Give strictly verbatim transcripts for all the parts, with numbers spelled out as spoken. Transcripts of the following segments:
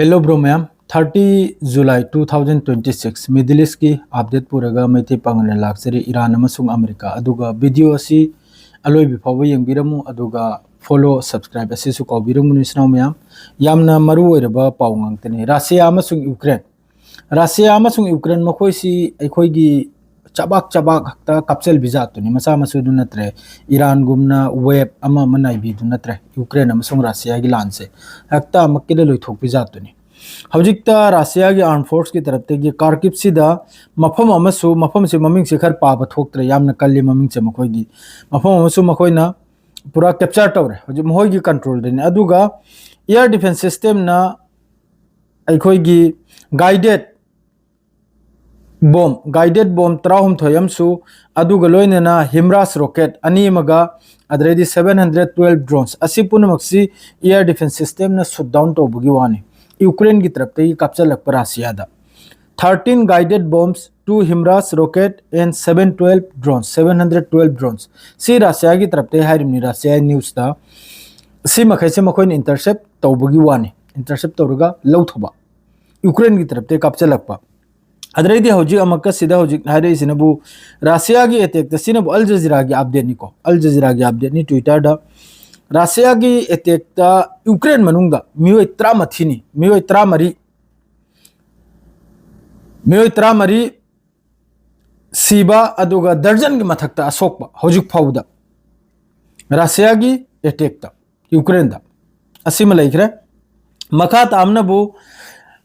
Hello bro ꯃꯌꯥꯝ, thirty July two thousand twenty six, Middle East ꯀꯤ update ꯄꯨꯔꯒ Meitei ꯄꯥꯉꯜꯅ ꯂꯥꯛꯆꯔꯤ꯫ Iran ꯑꯃꯁꯨꯡ ꯑꯃꯦꯔꯤꯀꯥ꯫ ꯑꯗꯨꯒ video ꯑꯁꯤ ꯑꯂꯣꯏꯕ ꯐꯥꯎꯕ ꯌꯦꯡꯕꯤꯔꯝꯃꯨ, ꯑꯗꯨꯒ follow, subscribe ꯑꯁꯤꯁꯨ ꯀꯥꯎꯕꯤꯔꯝꯒꯅꯨ ꯏꯆꯤꯟ ꯏꯅꯥꯎ ꯃꯌꯥꯝ꯫ ꯌꯥꯝꯅ ꯃꯔꯨ ꯑꯣꯏꯔꯕ ꯄꯥꯎ ꯉꯥꯛꯇꯅꯤ꯫ ꯔꯁꯤꯌꯥ ꯑꯃꯁꯨꯡ ꯌꯨꯀ꯭ꯔꯦꯟ, ꯔꯁꯤꯌꯥ ꯑꯃꯁꯨꯡ ꯌꯨꯀ꯭ꯔꯦꯟ ꯃꯈꯣꯏꯁꯤ ꯑꯩꯈꯣꯏꯒꯤ ꯆꯕꯥꯛ ꯆꯕꯥꯛ ꯈꯛꯇ ꯀꯥꯞꯆꯜꯕꯤ ꯖꯥꯠꯇꯨꯅꯤ, ꯃꯆꯥ ꯃꯁꯨꯗꯨ ꯅꯠꯇ꯭ꯔꯦ꯫ ꯏꯔꯥꯟꯒꯨꯝꯅ wave ꯑꯃ ꯑꯃ ꯅꯥꯏꯕꯤꯗꯨ ꯅꯠꯇ꯭ꯔꯦ꯫ ꯌꯨꯀ꯭ꯔꯦꯟ ꯑꯃꯁꯨꯡ ꯔꯁꯤꯌꯥꯒꯤ ꯂꯥꯟꯁꯦ ꯍꯦꯛꯇ ꯑꯃꯛꯀꯤꯗ ꯂꯣꯏꯊꯣꯛꯄꯤ ꯖꯥꯠꯇꯨꯅꯤ꯫ ꯍꯧꯖꯤꯛꯇ ꯔꯁꯤꯌꯥꯒꯤ armed force ꯀꯤ ꯇꯔꯞꯇꯒꯤ ꯀꯥꯔꯀꯤꯞꯁꯤꯗ ꯃꯐꯝ ꯑꯃꯁꯨ, ꯃꯐꯝꯁꯦ ꯃꯃꯤꯡꯁꯦ ꯈꯔ ꯄꯥꯕ ꯊꯣꯛꯇ꯭ꯔꯦ, ꯌꯥꯝꯅ ꯀꯜꯂꯤ ꯃꯃꯤꯡꯁꯦ ꯃꯈꯣꯏꯒꯤ, ꯃꯐꯝ ꯑꯃꯁꯨ ꯃꯈꯣꯏꯅ ꯄꯨꯔꯥ capture ꯇꯧꯔꯦ꯫ ꯍꯧꯖꯤꯛ ꯃꯈꯣꯏꯒꯤ control ꯗꯅꯤ꯫ ꯑꯗꯨꯒ air defense system ꯅ ꯑꯩꯈꯣꯏꯒꯤ guided bomb, guided bomb ꯇꯔꯥꯍꯨꯝꯗꯣꯏ ꯑꯃꯁꯨ, ꯑꯗꯨꯒ ꯂꯣꯏꯅꯅ ꯍꯤꯝꯔꯥꯁ rocket ꯑꯅꯤ ꯑꯃꯒ, ꯑꯗꯩꯗꯤ seven hundred twelve drones, ꯑꯁꯤ ꯄꯨꯝꯅꯃꯛꯁꯤ air defense system ꯅ shoot down ꯇꯧꯕꯒꯤ ꯋꯥꯅꯤ꯫ ꯌꯨꯀ꯭ꯔꯦꯟꯒꯤ ꯇꯔꯞꯇꯒꯤ ꯀꯥꯞꯆꯜꯂꯛꯄ ꯔꯁꯤꯌꯥꯗ꯫ Thirteen guided bombs, two HIMARS rocket and seven twelve drones, seven hundred twelve drones꯫ ꯁꯤ ꯔꯁꯤꯌꯥꯒꯤ ꯇꯔꯞꯇꯒꯤ ꯍꯥꯏꯔꯤꯕꯅꯤ ꯔꯁꯤꯌꯥ news ꯇ꯫ ꯁꯤ ꯃꯈꯩꯁꯦ ꯃꯈꯣꯏꯅ intercept ꯇꯧꯕꯒꯤ ꯋꯥꯅꯤ, intercept ꯇꯧꯔꯒ ꯂꯧꯊꯣꯛꯄ꯫ ꯌꯨꯀ꯭ꯔꯦꯟꯒꯤ ꯇꯔꯞꯇꯒꯤ ꯀꯥꯞꯆꯜꯂꯛꯄ꯫ ꯑꯗꯩꯗꯤ ꯍꯧꯖꯤꯛ ꯑꯃꯨꯛꯀ ꯁꯤꯗ ꯍꯧꯖꯤꯛ ꯍꯥꯏꯔꯛꯏꯁꯤꯅꯕꯨ ꯔꯁꯤꯌꯥꯒꯤ attack ꯇ, ꯁꯤꯅꯕꯨ ꯑꯜ ꯖꯖꯤꯔꯥꯒꯤ update ꯅꯤꯀꯣ, ꯑꯜ ꯖꯖꯤꯔꯥꯒꯤ update ꯅꯤ Twitter ꯗ꯫ ꯔꯁꯤꯌꯥꯒꯤ attack ꯇ ꯌꯨꯀ꯭ꯔꯦꯟ ꯃꯅꯨꯡꯗ ꯃꯤꯑꯣꯏ ꯇꯔꯥꯃꯥꯊꯣꯏꯅꯤ, ꯃꯤꯑꯣꯏ ꯇꯔꯥꯃꯔꯤ, ꯃꯤꯑꯣꯏ ꯇꯔꯥꯃꯔꯤ ꯁꯤꯕ, ꯑꯗꯨꯒ ꯗꯔꯖꯟꯒꯤ ꯃꯊꯛꯇ ꯑꯁꯣꯛꯄ ꯍꯧꯖꯤꯛ ꯐꯥꯎꯕꯗ ꯔꯁꯤꯌꯥꯒꯤ attack ꯇ ꯌꯨꯀ꯭ꯔꯦꯟꯗ꯫ ꯑꯁꯤꯃ ꯂꯩꯈ꯭ꯔꯦ꯫ ꯃꯈꯥ ꯇꯥꯕꯅꯕꯨ,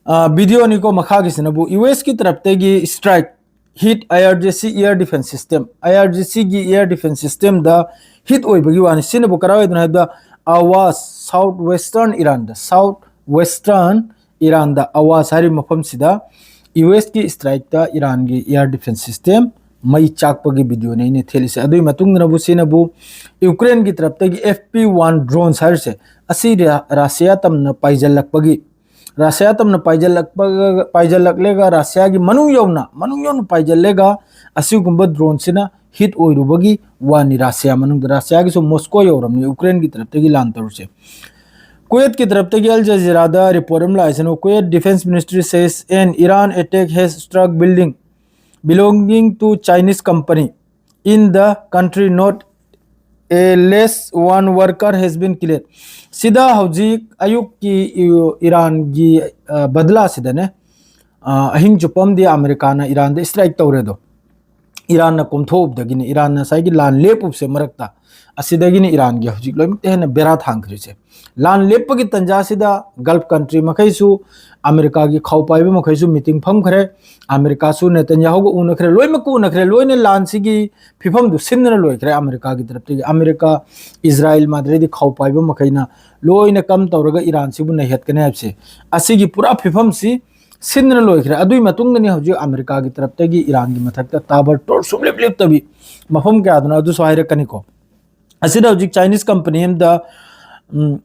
ꯑ, video ꯅꯤꯀꯣ, ꯃꯈꯥꯒꯤꯁꯤꯅꯕꯨ U S ꯀꯤ ꯇꯔꯞꯇꯒꯤ strike hit I R G C air defense system, I R G C ꯒꯤ air defense system ꯗ hit ꯑꯣꯏꯕꯒꯤ ꯋꯥꯅꯤ꯫ ꯁꯤꯅꯕꯨ ꯀꯔꯥꯏꯋꯥꯏꯗꯅꯣ ꯍꯥꯏꯕꯗ ꯑꯋꯥꯁ, south western ꯏꯔꯥꯟꯗ, south western ꯏꯔꯥꯟꯗ ꯑꯋꯥꯁ ꯍꯥꯏꯔꯤꯕ ꯃꯐꯝꯁꯤꯗ U S ꯀꯤ strike ꯇ ꯏꯔꯥꯟꯒꯤ air defense system ꯃꯩ ꯆꯥꯛꯄꯒꯤ video ꯅꯤ ꯑꯩꯅ ꯊꯦꯠꯂꯤꯁꯦ꯫ ꯑꯗꯨꯒꯤ ꯃꯇꯨꯡꯗꯅꯕꯨ ꯁꯤꯅꯕꯨ ꯌꯨꯀ꯭ꯔꯦꯟꯒꯤ ꯇꯔꯞꯇꯒꯤ F P one drones ꯍꯥꯏꯔꯤꯁꯦ, ꯑꯁꯤ ꯔ-, ꯔꯁꯤꯌꯥ ꯇꯝꯅ ꯄꯥꯏꯖꯜꯂꯛꯄꯒꯤ, ꯔꯁꯤꯌꯥ ꯇꯝꯅ ꯄꯥꯏꯖꯜꯂꯛꯄꯒ, ꯄꯥꯏꯖꯜꯂꯛꯂꯒ ꯔꯁꯤꯌꯥꯒꯤ ꯃꯅꯨꯡ ꯌꯧꯅ, ꯃꯅꯨꯡ ꯌꯧꯅ ꯄꯥꯏꯖꯜꯂꯒ ꯑꯁꯤꯒꯨꯝꯕ drone ꯁꯤꯅ hit ꯑꯣꯏꯔꯨꯕꯒꯤ ꯋꯥꯅꯤ꯫ ꯔꯁꯤꯌꯥ ꯃꯅꯨꯡꯗ, ꯔꯁꯤꯌꯥꯒꯤꯁꯨ ꯃꯣꯁꯀꯣ ꯌꯧꯔꯝꯅꯤ ꯌꯨꯀ꯭ꯔꯦꯟꯒꯤ ꯇꯔꯞꯇꯒꯤ ꯂꯥꯟ ꯇꯧꯔꯤꯁꯦ꯫ ꯀꯨꯋꯦꯠꯀꯤ ꯇꯔꯞꯇꯒꯤ ꯑꯜ ꯖꯖꯤꯔꯥꯗ ꯔꯤꯄꯣꯔꯠ ꯑꯃ ꯂꯥꯛꯏꯁꯤꯅ, Kuwait defense ministry says an Iran attack has struck building belonging to Chinese company in the country, not a less one worker has been killed. ꯁꯤꯗ ꯍꯧꯖꯤꯛ ꯑꯌꯨꯛꯀꯤ ꯏ-, ꯏꯔꯥꯟꯒꯤ, ꯑ, ꯕꯗꯂꯥꯁꯤꯗꯅꯦ, ꯑ, ꯑꯍꯤꯡ ꯆꯨꯞꯄ ꯑꯃꯗꯤ ꯑꯃꯦꯔꯤꯀꯥꯅ ꯏꯔꯥꯟꯗ ꯏꯁꯇ꯭ꯔꯥꯏꯛ ꯇꯧꯔꯦ ꯑꯗꯣ꯫ ꯏꯔꯥꯟꯅ ꯀꯣꯝꯊꯣꯛꯎꯕꯗꯒꯤꯅꯤ, ꯏꯔꯥꯟꯅ ꯉꯁꯥꯏꯒꯤ ꯂꯥꯟ ꯂꯦꯞꯄꯨꯕꯁꯦ ꯃꯔꯛꯇ, ꯑꯁꯤꯗꯒꯤꯅꯤ ꯏꯔꯥꯟꯒꯤ ꯍꯧꯖꯤꯛ ꯂꯣꯏꯅꯃꯛꯇ ꯍꯦꯟꯅ ꯕꯦꯔꯥ ꯊꯥꯡꯈ꯭ꯔꯤꯁꯦ꯫ ꯂꯥꯟ ꯂꯦꯞꯄꯒꯤ ꯇꯟꯖꯥꯁꯤꯗ ꯒꯜꯐ ꯀꯟꯇ꯭ꯔꯤ ꯃꯈꯩꯁꯨ, ꯑꯃꯦꯔꯤꯀꯥꯒꯤ ꯈꯥꯎ ꯄꯥꯏꯕ ꯃꯈꯩꯁꯨ ꯃꯤꯇꯤꯡ ꯐꯝꯈ꯭ꯔꯦ꯫ ꯑꯃꯦꯔꯤꯀꯥꯁꯨ ꯅꯦꯇꯟꯌꯥꯍꯨꯒ ꯎꯅꯈ꯭ꯔꯦ, ꯂꯣꯏꯅꯃꯛꯀ ꯎꯅꯈ꯭ꯔꯦ, ꯂꯣꯏꯅ ꯂꯥꯟꯁꯤꯒꯤ ꯐꯤꯕꯝꯗꯨ ꯁꯤꯟꯗꯨꯅ ꯂꯣꯏꯈ꯭ꯔꯦ꯫ ꯑꯃꯦꯔꯤꯀꯥꯒꯤ ꯇꯔꯞꯇꯒꯤ ꯑꯃꯦꯔꯤꯀꯥ, ꯏꯖꯔꯥꯏꯜ, ꯃꯥꯗ꯭ꯔꯩꯗꯤ ꯈꯥꯎ ꯄꯥꯏꯕ ꯃꯈꯩꯅ ꯂꯣꯏꯅ ꯀꯝ ꯇꯧꯔꯒ ꯏꯔꯥꯟꯁꯤꯕꯨ ꯅꯩꯍꯠꯀꯅꯤ ꯍꯥꯏꯕꯁꯦ, ꯑꯁꯤꯒꯤ ꯄꯨꯔꯥ ꯐꯤꯕꯝꯁꯤ ꯁꯤꯟꯗꯨꯅ ꯂꯣꯏꯈ꯭ꯔꯦ꯫ ꯑꯗꯨꯒꯤ ꯃꯇꯨꯡꯗꯅꯤ ꯍꯧꯖꯤꯛ ꯑꯃꯦꯔꯤꯀꯥꯒꯤ ꯇꯔꯞꯇꯒꯤ ꯏꯔꯥꯟꯒꯤ ꯃꯊꯛꯇ ꯇꯥꯕꯔ ꯇꯣꯔ ꯁꯨꯡꯂꯦꯞ ꯂꯦꯞꯇꯕꯤ ꯃꯐꯝ ꯀꯌꯥꯗꯅꯣ ꯑꯗꯨꯁꯨ ꯍꯥꯏꯔꯛꯀꯅꯤꯀꯣ꯫ ꯑꯁꯤꯗ ꯍꯧꯖꯤꯛ ꯆꯥꯏꯅꯤꯁ ꯀꯝꯄꯅꯤ ꯑꯃꯗ, ꯎꯝ,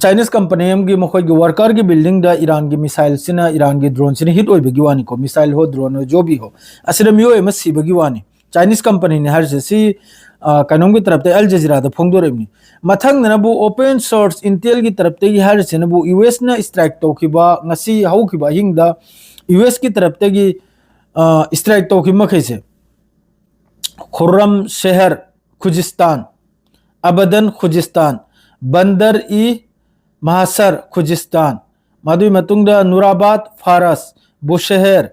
ꯆꯥꯏꯅꯤꯁ ꯀꯝꯄꯅꯤ ꯑꯃꯒꯤ ꯃꯈꯣꯏꯒꯤ ꯋꯥꯔꯀꯔꯒꯤ ꯕꯤꯜꯗꯤꯡꯗ ꯏꯔꯥꯟꯒꯤ ꯃꯤꯁꯥꯏꯜꯁꯤꯅ, ꯏꯔꯥꯟꯒꯤ ꯗ꯭ꯔꯣꯟꯁꯤꯅ ꯍꯤꯠ ꯑꯣꯏꯕꯒꯤ ꯋꯥꯅꯤꯀꯣ, ꯃꯤꯁꯥꯏꯜ ꯍꯣ ꯗ꯭ꯔꯣꯟ ꯍꯣ ꯖꯣꯕꯤ ꯍꯣ, ꯑꯁꯤꯗ ꯃꯤꯑꯣꯏ ꯑꯃ ꯁꯤꯕꯒꯤ ꯋꯥꯅꯤ꯫ ꯆꯥꯏꯅꯤꯁ ꯀꯝꯄꯅꯤꯅꯤ ꯍꯥꯏꯔꯤꯁꯦ꯫ ꯁꯤ, ꯑ, ꯀꯩꯅꯣꯝꯒꯤ ꯇꯔꯞꯇ ꯑꯜ ꯖꯖꯤꯔꯥꯗ ꯐꯣꯡꯗꯣꯔꯛꯏꯕꯅꯤ꯫ ꯃꯊꯪꯗꯅꯕꯨ ꯑꯣꯄꯦꯟ ꯁꯣꯔꯁ ꯏꯟꯇꯦꯜꯒꯤ ꯇꯔꯞꯇꯒꯤ ꯍꯥꯏꯔꯤꯁꯤꯅꯕꯨ ꯌꯨ ꯑꯦꯁꯅ ꯏꯁꯇ꯭ꯔꯥꯏꯛ ꯇꯧꯈꯤꯕ ꯉꯁꯤ ꯍꯧꯈꯤꯕ ꯑꯍꯤꯡꯗ ꯌꯨ ꯑꯦꯁꯀꯤ ꯇꯔꯞꯇꯒꯤ, ꯑ, ꯏꯁꯇ꯭ꯔꯥꯏꯛ ꯇꯧꯈꯤꯕ ꯃꯈꯩꯁꯦ ꯈꯨꯔꯝ ꯁꯦꯍꯔ ꯈꯨꯖꯤꯁꯇꯥꯟ, ꯑꯕꯗꯟ ꯈꯨꯖꯤꯁꯇꯥꯟ, ꯕꯟꯗꯔ ꯏ ꯃꯍꯥꯁꯔ ꯈꯨꯖꯤꯁꯇꯥꯟ, ꯃꯗꯨꯒꯤ ꯃꯇꯨꯡꯗ ꯅꯨꯔꯥꯕꯥꯗ, ꯐꯥꯔꯁ, ꯕꯨꯁꯦꯍꯦꯔ,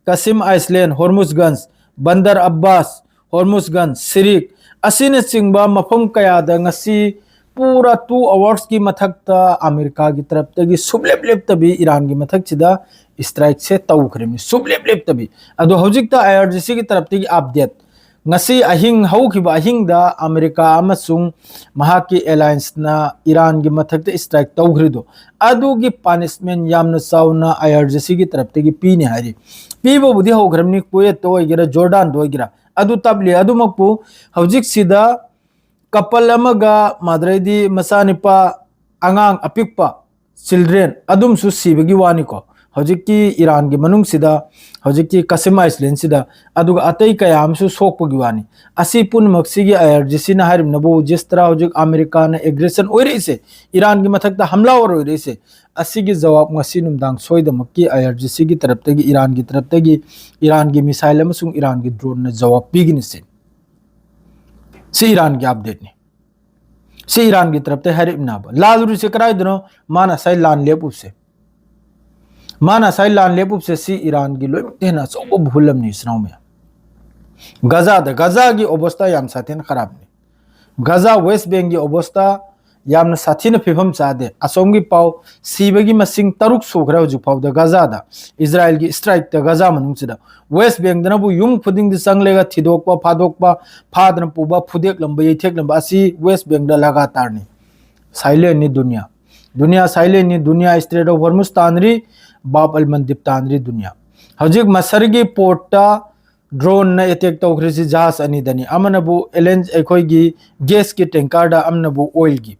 ꯀꯥꯁꯤꯝ ꯑꯥꯏꯁꯂꯦꯟ, ꯍꯣꯔꯃꯨꯖꯒꯟꯖ, ꯕꯟꯗꯔ ꯑꯕꯥꯁ, ꯍꯣꯔꯃꯨꯖꯒꯟꯖ, ꯁꯤꯔꯤꯛ ꯑꯁꯤꯅꯆꯤꯡꯕ ꯃꯐꯝ ꯀꯌꯥꯗ ꯉꯁꯤ ꯄꯨꯔꯥ ꯇꯨ ꯑꯋꯥꯔꯁꯀꯤ ꯃꯊꯛꯇ ꯑꯃꯦꯔꯤꯀꯥꯒꯤ ꯇꯔꯞꯇꯒꯤ ꯁꯨꯞꯂꯦꯞ ꯂꯦꯞꯇꯕꯤ ꯏꯔꯥꯟꯒꯤ ꯃꯊꯛꯁꯤꯗ ꯏꯁꯇ꯭ꯔꯥꯏꯛꯁꯦ ꯇꯧꯈ꯭ꯔꯤꯕꯅꯤ, ꯁꯨꯞꯂꯦꯞ ꯂꯦꯞꯇꯕꯤ꯫ ꯑꯗꯣ ꯍꯧꯖꯤꯛꯇ ꯑꯥꯏ ꯑꯥꯔ ꯖꯤ ꯁꯤꯒꯤ ꯇꯔꯞꯇꯒꯤ ꯑꯞꯗꯦꯠ, ꯉꯁꯤ ꯑꯍꯤꯡ ꯍꯧꯈꯤꯕ ꯑꯍꯤꯡꯗ ꯑꯃꯦꯔꯤꯀꯥ ꯑꯃꯁꯨꯡ ꯃꯍꯥꯛꯀꯤ ꯑꯦꯂꯥꯏꯟꯁꯅ ꯏꯔꯥꯟꯒꯤ ꯃꯊꯛꯇ ꯏꯁꯇ꯭ꯔꯥꯏꯛ ꯇꯧꯈ꯭ꯔꯤꯗꯣ, ꯑꯗꯨꯒꯤ ꯄꯥꯅꯤꯁꯃꯦꯟ ꯌꯥꯝꯅ ꯆꯥꯎꯅ ꯑꯥꯏ ꯑꯥꯔ ꯖꯤ ꯁꯤꯒꯤ ꯇꯔꯞꯇꯒꯤ ꯄꯤꯅꯤ ꯍꯥꯏꯔꯤ꯫ ꯄꯤꯕꯕꯨꯗꯤ ꯍꯧꯈ꯭ꯔꯕꯅꯤ, ꯀꯨꯋꯦꯠꯇ ꯑꯣꯏꯒꯦꯔꯥ, ꯖꯣꯔꯗꯥꯟꯗ ꯑꯣꯏꯒꯦꯔꯥ, ꯑꯗꯨ ꯇꯞꯂꯤ꯫ ꯑꯗꯨꯃꯛꯄꯨ ꯍꯧꯖꯤꯛꯁꯤꯗ ꯀꯄꯜ ꯑꯃꯒ ꯃꯥꯗ꯭ꯔꯩꯗꯤ ꯃꯆꯥꯅꯤꯄꯥ, ꯑꯉꯥꯡ ꯑꯄꯤꯛꯄ, ꯆꯤꯜꯗ꯭ꯔꯦꯟ ꯑꯗꯨꯝꯁꯨ ꯁꯤꯕꯒꯤ ꯋꯥꯅꯤꯀꯣ꯫ ꯍꯧꯖꯤꯛꯀꯤ ꯏꯔꯥꯟꯒꯤ ꯃꯅꯨꯡꯁꯤꯗ, ꯍꯧꯖꯤꯛꯀꯤ ꯀꯥꯁꯤꯝ ꯑꯥꯏꯁꯂꯦꯟꯁꯤꯗ, ꯑꯗꯨꯒ ꯑꯇꯩ ꯀꯌꯥ ꯑꯃꯁꯨ ꯁꯣꯛꯄꯒꯤ ꯋꯥꯅꯤ꯫ ꯑꯁꯤ ꯄꯨꯝꯅꯃꯛꯁꯤꯒꯤ IRGCꯅ ꯍꯥꯏꯔꯤꯕꯅꯕꯨ ꯖꯤꯁ ꯇꯔꯥ ꯍꯧꯖꯤꯛ ꯑꯃꯦꯔꯤꯀꯥꯅ ꯑꯦꯒ꯭ꯔꯦꯁꯟ ꯑꯣꯏꯔꯛꯏꯁꯦ, ꯏꯔꯥꯟꯒꯤ ꯃꯊꯛꯇ ꯍꯝꯂꯥ ꯑꯣꯏꯔꯛꯏꯁꯦ, ꯑꯁꯤꯒꯤ ꯖꯋꯥꯕ ꯉꯁꯤ ꯅꯨꯡꯗꯥꯡ ꯁꯣꯏꯗꯃꯛꯀꯤ IRGCꯒꯤ ꯇꯔꯞꯇꯒꯤ, ꯏꯔꯥꯟꯒꯤ ꯇꯔꯞꯇꯒꯤ, ꯏꯔꯥꯟꯒꯤ ꯃꯤꯁꯥꯏꯜ ꯑꯃꯁꯨꯡ ꯏꯔꯥꯟꯒꯤ ꯗ꯭ꯔꯣꯟꯅ ꯖꯋꯥꯕ ꯄꯤꯒꯅꯤ꯫ ꯁꯤ, ꯁꯤ ꯏꯔꯥꯟꯒꯤ ꯑꯞꯗꯦꯠꯅꯤ꯫ ꯁꯤ ꯏꯔꯥꯟꯒꯤ ꯇꯔꯞꯇ ꯍꯥꯏꯔꯛꯏꯕꯅꯦꯕ꯫ ꯂꯥꯜꯂꯨꯔꯤꯁꯦ ꯀꯗꯥꯏꯗꯅꯣ? ꯃꯥꯅ ꯉꯁꯥꯏ ꯂꯥꯟ ꯂꯦꯞꯄꯨꯕꯁꯦ, ꯃꯥꯅ ꯉꯁꯥꯏ ꯂꯥꯟ ꯂꯦꯞꯄꯨꯕꯁꯦ, ꯁꯤ ꯏꯔꯥꯟꯒꯤ ꯂꯣꯏꯅꯃꯛꯇ ꯍꯦꯟꯅ ꯑꯆꯧꯕ ꯚꯨꯜ ꯑꯃꯅꯤ, ꯏꯆꯤꯟ ꯏꯅꯥꯎ ꯃꯌꯥꯝ꯫ ꯒꯖꯥꯗ, ꯒꯖꯥꯒꯤ ꯑꯣꯕꯁꯇꯥ ꯌꯥꯝ ꯁꯥꯊꯤꯅ ꯈꯔꯥꯞꯅꯤ꯫ ꯒꯖꯥ ꯋꯦꯁ ꯕꯦꯡꯒꯤ ꯑꯣꯕꯁꯇꯥ ꯌꯥꯝꯅ ꯁꯥꯊꯤꯅ ꯐꯤꯕꯝ ꯆꯥꯗꯦ꯫ ꯑꯁꯣꯝꯒꯤ ꯄꯥꯎ, ꯁꯤꯕꯒꯤ ꯃꯁꯤꯡ ꯇꯔꯨꯛ ꯁꯨꯈ꯭ꯔꯦ ꯍꯧꯖꯤꯛ ꯐꯥꯎꯗ ꯒꯖꯥꯗ, ꯏꯖꯔꯥꯏꯜꯒꯤ ꯏꯁꯇ꯭ꯔꯥꯏꯛꯇ ꯒꯖꯥ ꯃꯅꯨꯡꯁꯤꯗ꯫ ꯋꯦꯁ ꯕꯦꯡꯗꯅꯕꯨ ꯌꯨꯝ ꯈꯨꯗꯤꯡꯗ ꯆꯪꯂꯒ ꯊꯤꯗꯣꯛꯄ, ꯐꯥꯗꯣꯛꯄ, ꯐꯥꯗꯅ ꯄꯨꯕ, ꯐꯨꯗꯦꯛꯂꯝꯕ, ꯌꯩꯊꯦꯛꯂꯝꯕ ꯑꯁꯤ ꯋꯦꯁ ꯕꯦꯡꯗ ꯂꯒꯥꯇꯥꯔꯅꯤ꯫ ꯁꯥꯏꯂꯦꯟꯅꯤ ꯗꯨꯅꯤꯌꯥ꯫ ꯗꯨꯅꯤꯌꯥ ꯁꯥꯏꯂꯦꯟꯅꯤ, ꯗꯨꯅꯤꯌꯥ ꯏꯁꯇ꯭ꯔꯦꯠ ꯑꯣꯐ ꯍꯣꯔꯃꯨꯁ ꯇꯥꯟꯅꯔꯤ, ꯕꯥꯕ ꯑꯜ ꯃꯟꯗꯤꯞ ꯇꯥꯟꯅꯔꯤ ꯗꯨꯅꯤꯌꯥ꯫ ꯍꯧꯖꯤꯛ ꯃꯁꯔꯒꯤ ꯄꯣꯔꯠꯇ ꯗ꯭ꯔꯣꯟꯅ ꯑꯦꯇꯦꯛ ꯇꯧꯈ꯭ꯔꯤꯁꯤ ꯖꯍꯥꯖ ꯑꯅꯤꯗꯅꯤ, ꯑꯃꯅꯕꯨ ꯑꯦꯜ ꯑꯦꯟ, ꯑꯩꯈꯣꯏꯒꯤ ꯒꯦꯁꯀꯤ ꯇꯦꯡꯀꯔꯗ, ꯑꯃꯅꯕꯨ ꯑꯣꯏꯜꯒꯤ꯫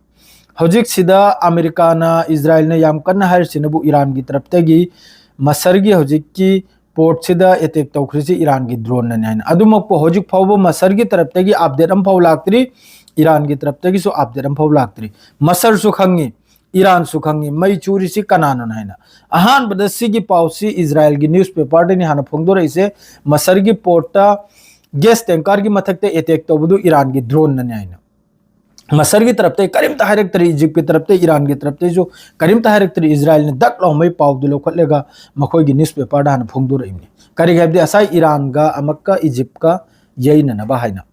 ꯍꯧꯖꯤꯛꯁꯤꯗ ꯑꯃꯦꯔꯤꯀꯥꯅ, ꯏꯖꯔꯥꯏꯜꯅ ꯌꯥꯝ ꯀꯟꯅ ꯍꯥꯏꯔꯤꯁꯤꯅꯕꯨ ꯏꯔꯥꯟꯒꯤ ꯇꯔꯞꯇꯒꯤ ꯃꯁꯔꯒꯤ ꯍꯧꯖꯤꯛꯀꯤ ꯄꯣꯔꯠꯁꯤꯗ ꯑꯦꯇꯦꯛ ꯇꯧꯈ꯭ꯔꯤꯁꯤ ꯏꯔꯥꯟꯒꯤ ꯗ꯭ꯔꯣꯟꯅꯅꯤ ꯍꯥꯏꯅ꯫ ꯑꯗꯨꯃꯛꯄꯨ ꯍꯧꯖꯤꯛ ꯐꯥꯎꯕ ꯃꯁꯔꯒꯤ ꯇꯔꯞꯇꯒꯤ ꯑꯞꯗꯦꯠ ꯑꯃꯐꯥꯎ ꯂꯥꯛꯇ꯭ꯔꯤ, ꯏꯔꯥꯟꯒꯤ ꯇꯔꯞꯇꯒꯤꯁꯨ ꯑꯞꯗꯦꯠ ꯑꯃꯐꯥꯎ ꯂꯥꯛꯇ꯭ꯔꯤ꯫ ꯃꯁꯔꯁꯨ ꯈꯪꯉꯤ, ꯏꯔꯥꯟꯁꯨ ꯈꯪꯉꯤ, ꯃꯩ ꯆꯨꯔꯤꯁꯤ ꯀꯅꯥꯅꯣꯅ ꯍꯥꯏꯅ꯫ ꯑꯍꯥꯟꯕꯗ ꯁꯤꯒꯤ ꯄꯥꯎꯁꯤ ꯏꯖꯔꯥꯏꯜꯒꯤ ꯅ꯭ꯌꯨꯁꯄꯦꯄꯔꯗꯅꯤ ꯍꯥꯟꯅ ꯐꯣꯡꯗꯣꯔꯛꯏꯁꯦ, ꯃꯁꯔꯒꯤ ꯄꯣꯔꯠꯇ ꯒꯦꯁ ꯇꯦꯡꯀꯔꯒꯤ ꯃꯊꯛꯇ ꯑꯦꯇꯦꯛ ꯇꯧꯕꯗꯨ ꯏꯔꯥꯟꯒꯤ ꯗ꯭ꯔꯣꯟꯅꯅꯤ ꯍꯥꯏꯅ꯫ ꯃꯁꯔꯒꯤ ꯇꯔꯞꯇꯩ ꯀꯔꯤꯝꯇ ꯍꯥꯏꯔꯛꯇ꯭ꯔꯤ, ꯏꯖꯤꯞꯀꯤ ꯇꯔꯞꯇꯩ, ꯏꯔꯥꯟꯒꯤ ꯇꯔꯞꯇꯩꯁꯨ ꯀꯔꯤꯝꯇ ꯍꯥꯏꯔꯛꯇ꯭ꯔꯤ꯫ ꯏꯖꯔꯥꯏꯜꯅ ꯗꯛ ꯂꯥꯎꯃꯩ ꯄꯥꯎꯗꯨ ꯂꯧꯈꯠꯂꯒ ꯃꯈꯣꯏꯒꯤ ꯅ꯭ꯌꯨꯁꯄꯦꯄꯔꯗ ꯍꯥꯟꯅ ꯐꯣꯡꯗꯣꯔꯛꯏꯕꯅꯤ꯫ ꯀꯔꯤꯒꯤ ꯍꯥꯏꯕꯗꯤ ꯉꯁꯥꯏ ꯏꯔꯥꯟꯒ ꯑꯃꯛꯀ ꯏꯖꯤꯞꯀ ꯌꯩꯅꯅꯕ ꯍꯥꯏꯅ꯫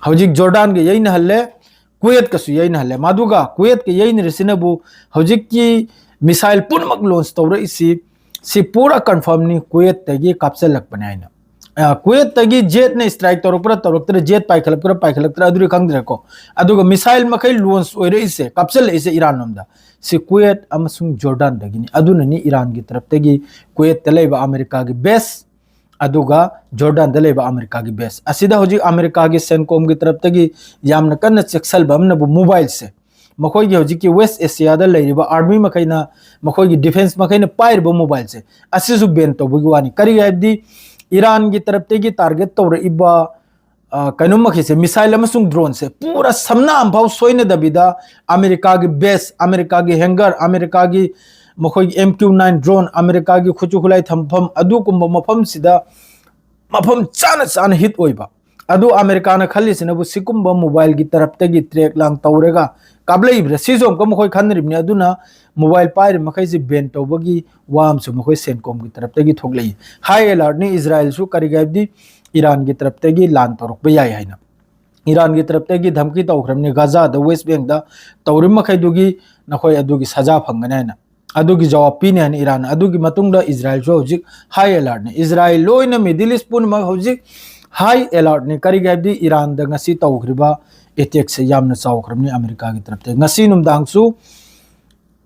ꯍꯧꯖꯤꯛ ꯖꯣꯔꯗꯥꯟꯒ ꯌꯩꯅꯍꯜꯂꯦ, ꯀꯨꯋꯦꯠꯀꯁꯨ ꯌꯩꯅꯍꯜꯂꯦ꯫ ꯃꯗꯨꯒ ꯀꯨꯋꯦꯠꯀ ꯌꯩꯅꯔꯤꯁꯤꯅꯕꯨ ꯍꯧꯖꯤꯛꯀꯤ ꯃꯤꯁꯥꯏꯜ ꯄꯨꯝꯅꯃꯛ ꯂꯣꯟꯁ ꯇꯧꯔꯛꯏꯁꯤ, ꯁꯤ ꯄꯨꯔꯥ ꯀꯟꯐꯥꯔꯝꯅꯤ, ꯀꯨꯋꯦꯠꯇꯒꯤ ꯀꯥꯞꯁꯤꯜꯂꯛꯄꯅꯦ ꯍꯥꯏꯅ꯫ ꯑ, ꯀꯨꯋꯦꯠꯇꯒꯤ ꯖꯦꯠꯅ ꯁ꯭ꯇ꯭ꯔꯥꯏꯛ ꯇꯧꯔꯛꯄ꯭ꯔꯥ ꯇꯧꯔꯛꯇ꯭ꯔꯥ, ꯖꯦꯠ ꯄꯥꯏꯈꯠꯂꯛꯄ꯭ꯔꯥ ꯄꯥꯏꯈꯠꯂꯛꯇ꯭ꯔꯥ, ꯑꯗꯨꯗꯤ ꯈꯪꯗ꯭ꯔꯦꯀꯣ꯫ ꯑꯗꯨꯒ ꯃꯤꯁꯥꯏꯜ ꯃꯈꯩ ꯂꯣꯟꯁ ꯑꯣꯏꯔꯛꯏꯁꯦ, ꯀꯥꯞꯁꯤꯜꯂꯛꯏꯁꯦ ꯏꯔꯥꯟ ꯂꯣꯝꯗ, ꯁꯤ ꯀꯨꯋꯦꯠ ꯑꯃꯁꯨꯡ ꯖꯣꯔꯗꯥꯟꯗꯒꯤꯅꯤ꯫ ꯑꯗꯨꯅꯅꯤ ꯏꯔꯥꯟꯒꯤ ꯇꯔꯞꯇꯒꯤ ꯀꯨꯋꯦꯠꯇ ꯂꯩꯕ ꯑꯃꯦꯔꯤꯀꯥꯒꯤ ꯕꯦꯁ, ꯑꯗꯨꯒ ꯖꯣꯔꯗꯥꯟꯗ ꯂꯩꯕ ꯑꯃꯦꯔꯤꯀꯥꯒꯤ ꯕꯦꯁ ꯑꯁꯤꯗ ꯍꯧꯖꯤꯛ ꯑꯃꯦꯔꯤꯀꯥꯒꯤ ꯁꯦꯟꯀꯣꯝꯒꯤ ꯇꯔꯞꯇꯒꯤ ꯌꯥꯝꯅ ꯀꯟꯅ ꯆꯦꯛꯁꯤꯜꯕ ꯑꯃꯅꯕꯨ ꯃꯣꯕꯥꯏꯜꯁꯦ, ꯃꯈꯣꯏꯒꯤ ꯍꯧꯖꯤꯛꯀꯤ ꯋꯦꯁ ꯑꯦꯁꯤꯌꯥꯗ ꯂꯩꯔꯤꯕ ꯑꯥꯔꯃꯤ ꯃꯈꯩꯅ ꯃꯈꯣꯏꯒꯤ ꯗꯤꯐꯦꯟꯁ ꯃꯈꯩꯅ ꯄꯥꯏꯔꯤꯕ ꯃꯣꯕꯥꯏꯜꯁꯦ ꯑꯁꯤꯁꯨ ꯕꯦꯟ ꯇꯧꯕꯒꯤ ꯋꯥꯅꯤ꯫ ꯀꯔꯤꯒꯤ ꯍꯥꯏꯕꯗꯤ ꯏꯔꯥꯟꯒꯤ ꯇꯔꯞꯇꯒꯤ ꯇꯥꯔꯒꯦꯠ ꯇꯧꯔꯛꯏꯕ, ꯑ, ꯀꯩꯅꯣ ꯃꯈꯩꯁꯦ, ꯃꯤꯁꯥꯏꯜ ꯑꯃꯁꯨꯡ ꯗ꯭ꯔꯣꯟꯁꯦ ꯄꯨꯔꯥ ꯁꯝꯅ ꯑꯝꯐꯥꯎ ꯁꯣꯏꯅꯗꯕꯤꯗ ꯑꯃꯦꯔꯤꯀꯥꯒꯤ ꯕꯦꯁ, ꯑꯃꯦꯔꯤꯀꯥꯒꯤ ꯍꯦꯡꯒꯔ, ꯑꯃꯦꯔꯤꯀꯥꯒꯤ ꯃꯈꯣꯏꯒꯤ ꯑꯦꯝ ꯀ꯭ꯌꯨ ꯅꯥꯏꯟ ꯗ꯭ꯔꯣꯟ, ꯑꯃꯦꯔꯤꯀꯥꯒꯤ ꯈꯨꯠꯁꯨ ꯈꯨꯠꯂꯥꯏ ꯊꯝꯐꯝ, ꯑꯗꯨꯒꯨꯝꯕ ꯃꯐꯝꯁꯤꯗ ꯃꯐꯝ ꯆꯥꯅ ꯆꯥꯅ ꯍꯤꯠ ꯑꯣꯏꯕ꯫ ꯑꯗꯨ ꯑꯃꯦꯔꯤꯀꯥꯅ ꯈꯜꯂꯤꯁꯤꯅꯕꯨ ꯁꯤꯒꯨꯝꯕ ꯃꯣꯕꯥꯏꯜꯒꯤ ꯇꯔꯞꯇꯒꯤ ꯇ꯭ꯔꯦꯛ ꯂꯥꯡ ꯇꯧꯔꯒ ꯀꯥꯞꯂꯛꯏꯕ꯭ꯔꯥ, ꯁꯤꯁꯨ ꯑꯃꯨꯛꯀ ꯃꯈꯣꯏ ꯈꯟꯅꯔꯤꯕꯅꯤ꯫ ꯑꯗꯨꯅ ꯃꯣꯕꯥꯏꯜ ꯄꯥꯏꯔꯤꯕ ꯃꯈꯩꯁꯤ ꯕꯦꯟ ꯇꯧꯕꯒꯤ ꯋꯥ ꯑꯃꯁꯨ ꯃꯈꯣꯏ ꯁꯦꯟꯀꯣꯝꯒꯤ ꯇꯔꯞꯇꯒꯤ ꯊꯣꯛꯂꯛꯏ꯫ ꯍꯥꯏ ꯑꯦꯂꯔꯠꯅꯤ ꯏꯖꯔꯥꯏꯜꯁꯨ, ꯀꯔꯤꯒꯤ ꯍꯥꯏꯕꯗꯤ ꯏꯔꯥꯟꯒꯤ ꯇꯔꯞꯇꯒꯤ ꯂꯥꯟ ꯇꯧꯔꯛꯄ ꯌꯥꯏ ꯍꯥꯏꯅ꯫ ꯏꯔꯥꯟꯒꯤ ꯇꯔꯞꯇꯒꯤ ꯙꯝꯀꯤ ꯇꯧꯈ꯭ꯔꯕꯅꯤ, ꯒꯥꯖꯥꯗ, ꯋꯦꯁ ꯕꯦꯡꯗ ꯇꯧꯔꯤꯕ ꯃꯈꯩꯗꯨꯒꯤ ꯅꯈꯣꯏ ꯑꯗꯨꯒꯤ ꯁꯖꯥ ꯐꯪꯒꯅꯤ ꯍꯥꯏꯅ, ꯑꯗꯨꯒꯤ ꯖꯋꯥꯕ ꯄꯤꯅꯤ ꯍꯥꯏꯅ ꯏꯔꯥꯟꯅ꯫ ꯑꯗꯨꯒꯤ ꯃꯇꯨꯡꯗ ꯏꯖꯔꯥꯏꯜꯁꯨ ꯍꯧꯖꯤꯛ ꯍꯥꯏ ꯑꯦꯂꯔꯠꯅꯤ꯫ ꯏꯖꯔꯥꯏꯜ ꯂꯣꯏꯅ ꯃꯤꯗꯜ ꯏꯁ ꯄꯨꯝꯅꯃꯛ ꯍꯧꯖꯤꯛ ꯍꯥꯏ ꯑꯦꯂꯔꯠꯅꯤ꯫ ꯀꯔꯤꯒꯤ ꯍꯥꯏꯕꯗꯤ ꯏꯔꯥꯟꯗ ꯉꯁꯤ ꯇꯧꯈ꯭ꯔꯤꯕ ꯑꯦꯇꯦꯛꯁꯦ ꯌꯥꯝꯅ ꯆꯥꯎꯈ꯭ꯔꯕꯅꯤ ꯑꯃꯦꯔꯤꯀꯥꯒꯤ ꯇꯔꯞꯇꯒꯤ꯫ ꯉꯁꯤ ꯅꯨꯡꯗꯥꯡꯁꯨ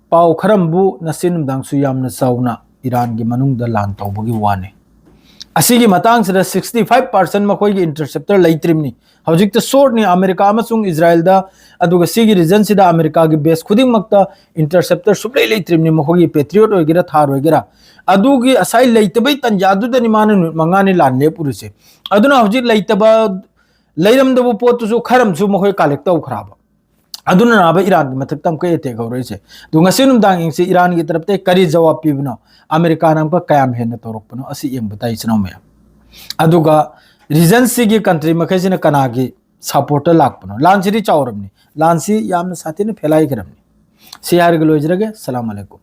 ꯄꯥꯎ ꯈꯔꯝꯕꯨ ꯉꯁꯤ ꯅꯨꯡꯗꯥꯡꯁꯨ ꯌꯥꯝꯅ ꯆꯥꯎꯅ ꯏꯔꯥꯟꯒꯤ ꯃꯅꯨꯡꯗ ꯂꯥꯟ ꯇꯧꯕꯒꯤ ꯋꯥꯅꯤ꯫ ꯑꯁꯤꯒꯤ ꯃꯇꯥꯡꯁꯤꯗ sixty five percent ꯃꯈꯣꯏꯒꯤ ꯏꯟꯇꯔꯁꯦꯞꯇꯔ ꯂꯩꯇ꯭ꯔꯤꯕꯅꯤ꯫ ꯍꯧꯖꯤꯛꯇ ꯁꯣꯔꯠꯅꯤ꯫ ꯑꯃꯦꯔꯤꯀꯥ ꯑꯃꯁꯨꯡ ꯏꯖꯔꯥꯏꯜꯗ, ꯑꯗꯨꯒ ꯁꯤꯒꯤ ꯔꯤꯖꯟꯁꯤꯗ ꯑꯃꯦꯔꯤꯀꯥꯒꯤ ꯕꯦꯁ ꯈꯨꯗꯤꯡꯃꯛꯇ ꯏꯟꯇꯔꯁꯦꯞꯇꯔ ꯁꯨꯡꯂꯩ ꯂꯩꯇ꯭ꯔꯤꯕꯅꯤ, ꯃꯈꯣꯏꯒꯤ ꯄꯦꯇ꯭ꯔꯤꯌꯣꯠ ꯑꯣꯏꯒꯦꯔꯥ, ꯊꯥꯔ ꯑꯣꯏꯒꯦꯔꯥ꯫ ꯑꯗꯨꯒꯤ ꯑꯁꯥꯏ ꯂꯩꯇꯕꯩ ꯇꯟꯖꯥꯗꯨꯗꯅꯤ ꯃꯥꯅ ꯅꯨꯃꯤꯠ ꯃꯉꯥꯅꯤ ꯂꯥꯟ ꯂꯦꯞꯄꯨꯔꯤꯁꯦ꯫ ꯑꯗꯨꯅ ꯍꯧꯖꯤꯛ ꯂꯩꯇꯕ, ꯂꯩꯔꯝꯗꯕ ꯄꯣꯠꯇꯨꯁꯨ ꯈꯔ ꯑꯃꯁꯨ ꯃꯈꯣꯏ ꯀꯂꯦꯛ ꯇꯧꯈ꯭ꯔꯕ꯫ ꯑꯗꯨꯅ ꯅꯥꯕ ꯏꯔꯥꯟꯒꯤ ꯃꯊꯛꯇ ꯑꯃꯨꯛꯀ ꯑꯦꯇꯦꯛ ꯍꯧꯔꯛꯏꯁꯦ꯫ ꯑꯗꯨ ꯉꯁꯤ ꯅꯨꯡꯗꯥꯡ ꯌꯦꯡꯁꯤ ꯏꯔꯥꯟꯒꯤ ꯇꯔꯞꯇ ꯀꯔꯤ ꯖꯋꯥꯕ ꯄꯤꯕꯅꯣ, ꯑꯃꯦꯔꯤꯀꯥꯅ ꯑꯃꯨꯛꯀ ꯀꯌꯥꯝ ꯍꯦꯟꯅ ꯇꯧꯔꯛꯄꯅꯣ, ꯑꯁꯤ ꯌꯦꯡꯕ ꯇꯥꯏ, ꯏꯆꯤꯟ ꯏꯅꯥꯎ ꯃꯌꯥꯝ꯫ ꯑꯗꯨꯒ ꯔꯤꯖꯟꯁꯤꯒꯤ ꯀꯟꯇ꯭ꯔꯤ ꯃꯈꯩꯁꯤꯅ ꯀꯅꯥꯒꯤ ꯁꯄꯣꯔꯠꯇ ꯂꯥꯛꯄꯅꯣ? ꯂꯥꯟꯁꯤꯗꯤ ꯆꯥꯎꯔꯕꯅꯤ, ꯂꯥꯟꯁꯤ ꯌꯥꯝꯅ ꯁꯥꯊꯤꯅ ꯐꯦꯂꯥꯏꯈ꯭ꯔꯕꯅꯤ꯫ ꯁꯤ ꯍꯥꯏꯔꯒ ꯂꯣꯏꯖꯔꯒꯦ꯫ ꯁꯂꯥꯝ ꯑꯂꯩꯀꯨꯝ꯫